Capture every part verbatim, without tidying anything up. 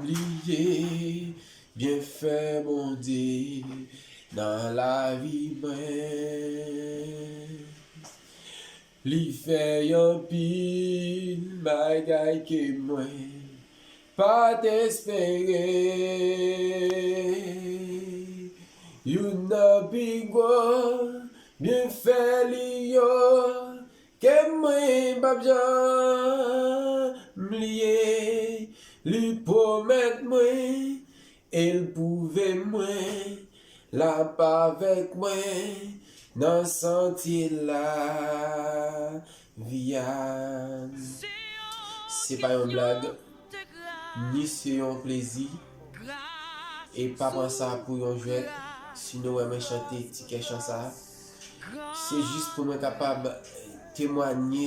Bliye byenfè Bondye nan lavi mwen. Li fè anpil bagay ke mwen pa t espere. Youn nan pi gwo byenfè li yo ke mwen p ap janm bliye. Li pwomèt mwen e l pwouve mwen l ap avèk mwen nan santye lavi a. Se pa yon blag, ni se yon plezi. E pa pran sa pou yon jwèt. Si nou wè mwen chante ti kè chan sa, se jis pou mwen kapab temwanye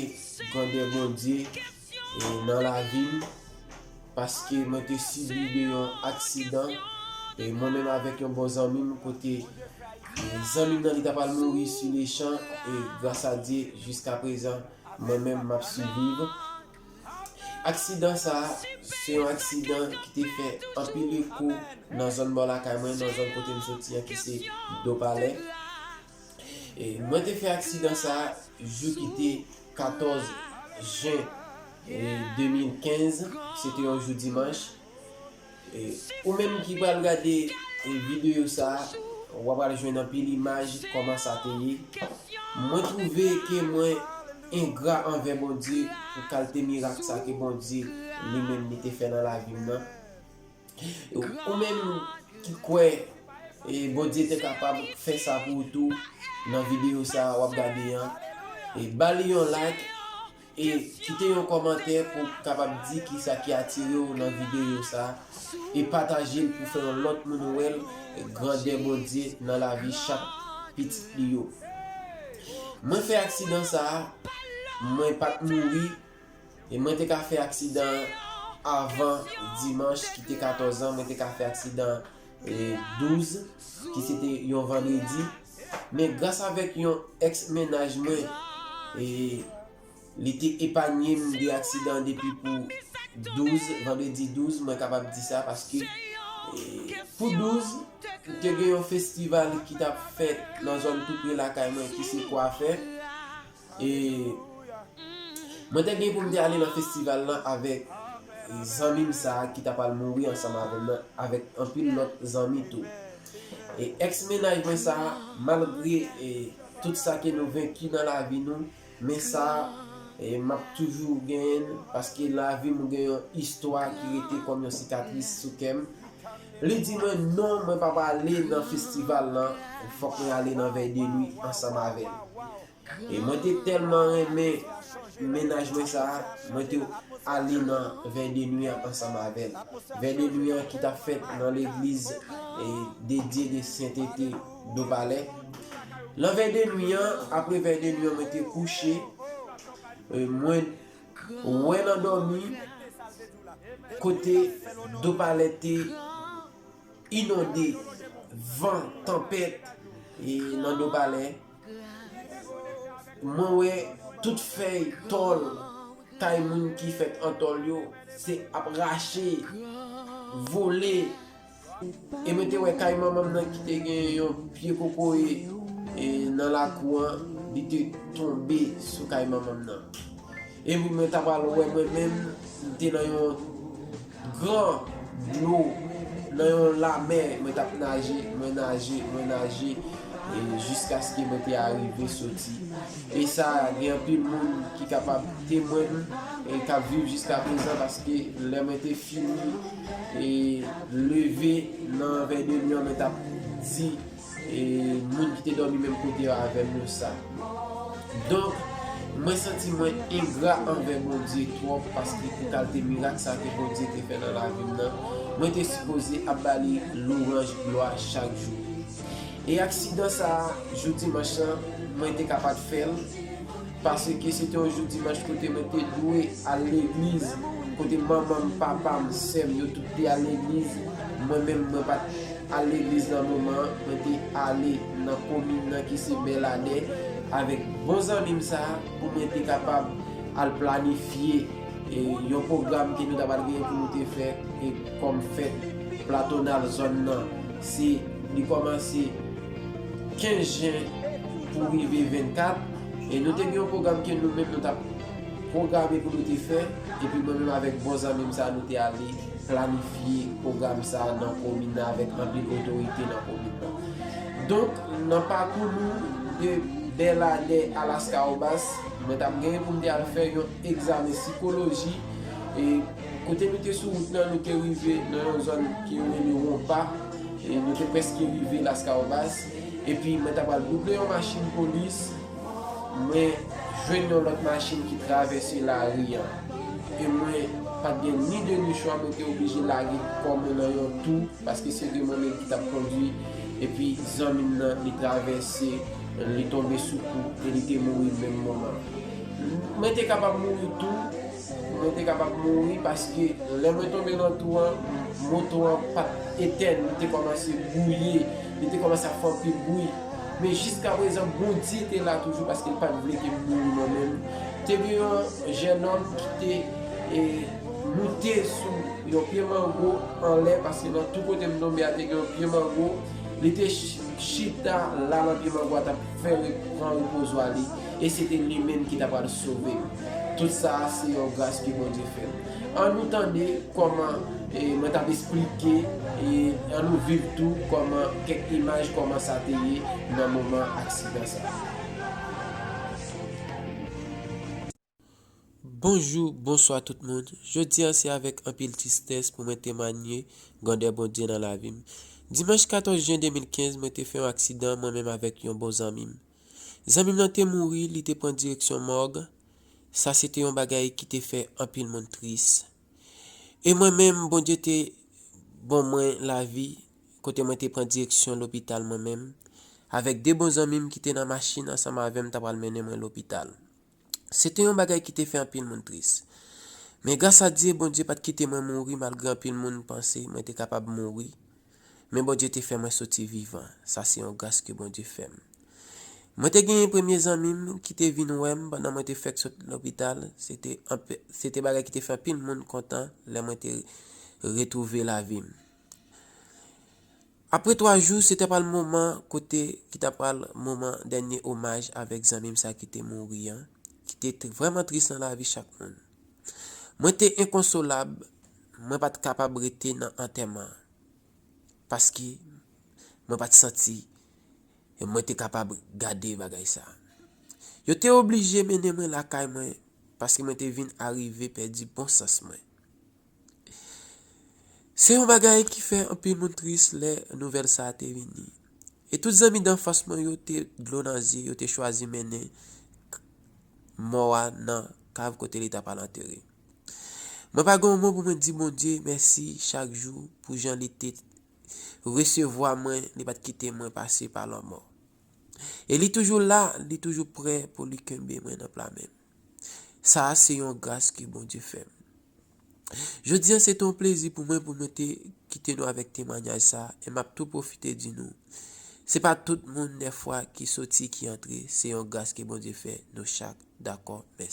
grandè Bondye, e, nan lavi m, paske mwen te sibi de yon aksidan, e, mwen menm avèk yon bon zanmi m, kote, e, zanmi m nan li ta pral mouri sou lechan, e gras a Dye, jiska prezan, mwen menm m ap siviv. Aksidan sa a, se yon aksidan ki te fè anpil eko nan zòn bò lakay mwen, nan zòn kote m soti an, ki se Dopalè. E, mwen te fè aksidan sa a jou ki te katòz jen, e, de mil kenz, se te yon jou dimanch. E, ou menm ki pral gade, e, videyo sa a, w ap pral jwenn anpil imaj kòman sa te ye. Mwen twouve ke mwen engra anvè Bondye pou kalte mirak sa ke Bondye li menm li te fè nan lavi m nan. E, ou menm ki kwè, e, Bondye te kapab fè sa pou ou tou, nan videyo sa a w ap gade an, e, ba li yon like, e kite yon kòmantè pou w kapab di kisa ki atire w nan videyo sa a, e pataje l pou fè yon lòt moun wè l, grandè Bondye nan lavi chak pitit li yo. Mwen fè aksidan sa a, mwen pa t mouri, e mwen te ka fè aksidan avan dimanch ki te katòz an, mwen te ka fè aksidan, e, douz, ki se te yon vandredi. Men gras avèk yon èks mennaj mwen, e, li te epanye m de aksidan depi pou douz, vandredi douz, mwen kapab di sa, paske, e, pou douz, te gen yon festival ki t ap fèt nan zòn tou pre lakay mwen, ki se Kwafè. E mwen te gen pou m te ale nan festival lan avèk, e, zanmi m sa a ki ta pral mouri ansanm avè m nan, avèk anpil lòt zanmi tou. E èks mennaj mwen sa a, malgre, e, tout sa ke nou venki nan lavi nou, men sa a, e, m ap toujou genyen l, paske lavi m gen yon istwa ki rete kòm yon sikatris sou kè m. Li di mwen, "Non, mwen p ap ale nan festival lan, fòk mwen ale nan vèy de nwi ansanm avè l." E mwen te tèlman renmen mennaj mwen sa a, mwen te ale nan vèy de nwi an ansanm avè l. Vèy de nwi an ki t ap fèt nan legliz, e, dedye de Sentete Dopalè. Nan vèy de nwi an, apre vèy de nwi an, mwen te kouche, e, mwen wè nan dòmi kote Dopalè te inonde, van, tanpèt, e nan Dopalè. Mwen wè tout fèy tòl kay moun ki fèt an tòl yo, se ap rache, vole. E mwen te wè kay manman m nan ki te gen yon pye kokoye, e, nan lakou an, li te tonbe sou kay manman m nan. Epi mwen ta pral wè mwen menm, m te nan yon gran dlo, nan yon lamè, mwen t ap naje, mwen naje, mwen naje, e jiskaske mwen te arive soti. E sa, gen anpil moun ki kapab temwen m, e k ap viv jiska prezan, paske lè mwen te fini, e leve nan vèy de nwi an, mwen t ap di, e moun ki te dòmi menm kote yo avè m yo sa. Donk, mwen santi mwen engra anvè Bondye twòp, paske pou kalte mirak sa ke Bondye te fè nan lavi m nan, mwen te sipoze ap ba li louwanj, glwa chak jou. E aksidan sa a, jou dimanch lan, mwen te ka pa t fè l, paske se te yon jou dimanch kote mwen te dwe al legliz, kote manman m, papa m, sè m, yo tout te al legliz. Mwen menm, mwen pa t al legliz nan moman an, mwen te ale nan komin nan ki se Bèladè avèk bon zanmi m sa a pou mwen te kapab al planifye E yon pwogram ke nou ta pral genyen pou nou te fè e kòm fèt platonal zòn nan, se li kòmanse kenz jen pou rive vennkat. E nou te gen yon pwogram ke nou menm nou t ap pwograme pou nou te fè. Epi mwen menm avèk bon zanmi m sa, nou te ale planifye pwogram sa nan komin nan avèk anpil otorite nan komin nan. Donk, nan pakou nou de Bèladè a Laskawobas, mwen t ap genyen pou m te al fè yon egzamen sikoloji. E kote nou te sou wout nan, nou te rive nan yon zòn ke yo rele Wonpa. E nou te prèske rive Laskawobas. Epi mwen t ap al double yon machin polis. Mwen jwenn yon lòt machin ki travèse lari an. E mwen pa t gen ni de ni chwa, mwen te oblije lage kò mwen nan yon tou, paske se te mwen menm ki t ap kondwi. Epi zanmi m nan, li travèse, li tonbe sou kou, e li te mouri menm moman. Mwen te kapab mouri tou, mwen te kapab mouri, paske lè mwen tonbe nan tou an, moto an pa t etèn, li te kòmanse bouye, li te kòmanse ap fè anpil bri. Men jiskaprezan, Bondye te la toujou, paske l pa t vle ke m mouri mwen menm. Te gen yon jènòm ki te e, moute sou yon pye mango anlè, paske nan tou kote m tonbe a te gen yon pye mango. Li te ch- chita la nan pye mango a, t ap fè re- pran repozwa li. E se te li menm ki ta pral sove m. Tout sa a se yon gras ke Bondye fè m. An nou tande kòman e, mwen t ap esplike, e an nou viv tou kòman kèk imaj kòman sa te ye nan moman aksidan sa. Bonjou, bonswa tout moun. Jodi a se avèk anpil tristès pou mwen temanye grandè Bondye nan lavi m. Dimanch katòz jen de mil kenz, mwen te fè yon aksidan, mwen menm avèk yon bon zanmi m. Zanmi m nan te mouri, li te pran direksyon mòg. Sa se te yon bagay ki te fè anpil moun tris. E mwen menm, Bondye te ban mwen lavi, kote mwen te pran direksyon lopital mwen menm, avèk de bon zanmi m ki te nan machin ansanm avè m, t ap pral mennen mwen lopital. Se te yon bagay ki te fè anpil moun tris. Men gras a Dye, Bondye pa t kite mwen mouri, malgre anpil moun panse mwen te kapab mouri. Men Bondye te fè mwen soti vivan. Sa se yon gras ke Bondye fè m. Mwen te genyen premye zanmi m ki te vin wè m pandan mwen te fèk sot lopital. Se te anpe- se te bagay ki te fè anpil moun kontan lè mwen te retwouve lavi m. Apre twa jou, se te pral moman kote ki ta pral moman dènye omaj avèk zanmi m sa ki te mouri an, ki te t- vrèman tris nan lavi chak moun. Mwen te enkonsolab, mwen pa t kapab rete nan antèman an, paske mwen pa t santi mwen te kapab gade bagay sa. Yo te oblije mennen mwen lakay mwen, paske mwen te vin arive pèdi bon sans mwen. Se yon bagay ki fè anpil moun tris lè nouvèl sa a te vini. E tout zanmi danfans mwen yo te dlo nan zye, yo te chwazi mennen k- mò a nan kav kote li ta pral antere. Mwen pa gen yon mo pou mwen di Bondye mèsi chak jou pou jan li te resevwa mwen, li pa t kite mwen pase pa lanmò. E li toujou la, li toujou prè pou li kenbe mwen nan pla men l. Sa a se yon gras ke Bondye fè m. Jodi a, se te yon plezi pou mwen pou mwen te kite nou avèk temwanyaj sa a, e m ap tou pwofite di nou, se pa tout moun dèfwa ki soti, ki antre, se yon gras ke Bondye fè nou chak. Dakò, mèsi.